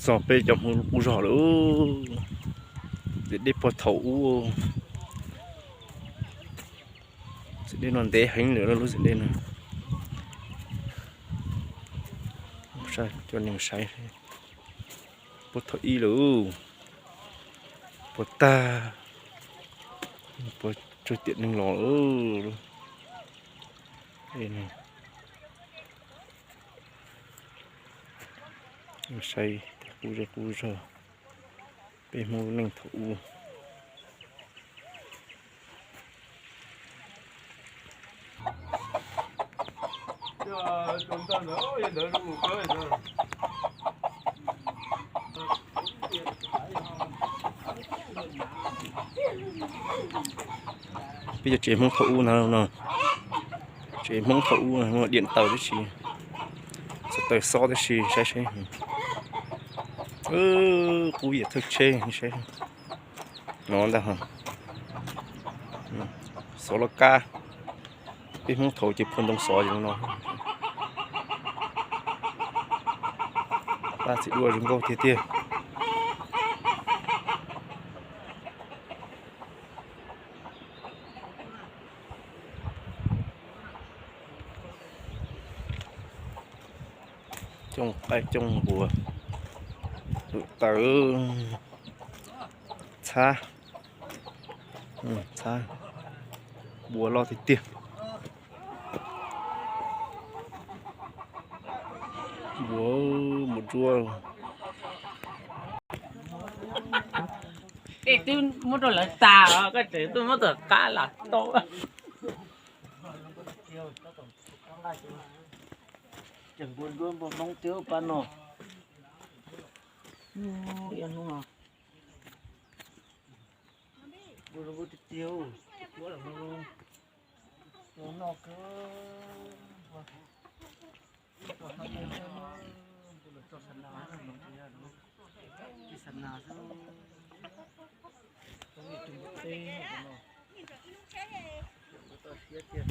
Txog peb cov Hmoob lub qub zog lawm. Txiv dej puag thaum ub. Txiv dej no ntev heev lawm lub txiv dej no. Coj nej saib, puag thaum ub lawm. Puag tag, puag tsuag tiam neeg los lawm. Saib qub zej qub zog peb Hmoob lub neej thaum ub. Peb cov tsev Hmoob thaum ub no, tsev Hmoob thaum ub no, diam taws tib si, xov tooj xob tib si, saib seb. Qub yam thawj tsheb saib no ntag. Xov loj kab, peb Hmoob thaum ces phua ntoo xov ces no. Paj txiv duaj zoo nkauj tiag tiag. Coob qaib coob npua, lwm tawm, txhab, txhab, npua loj tiag tiag. Npua, npua ntsuab. Tej twb muab rau lawv tas os, koj tseem tuaj muab tom qab los tau. Ces npua ntsuab npua hmoob twb pab no. Npua zoo nkauj tiag tiag. Npua no kawg. Npua los tso xa nas, tso xa nas xwb. Tus npua teb no, npua toj siab tiag.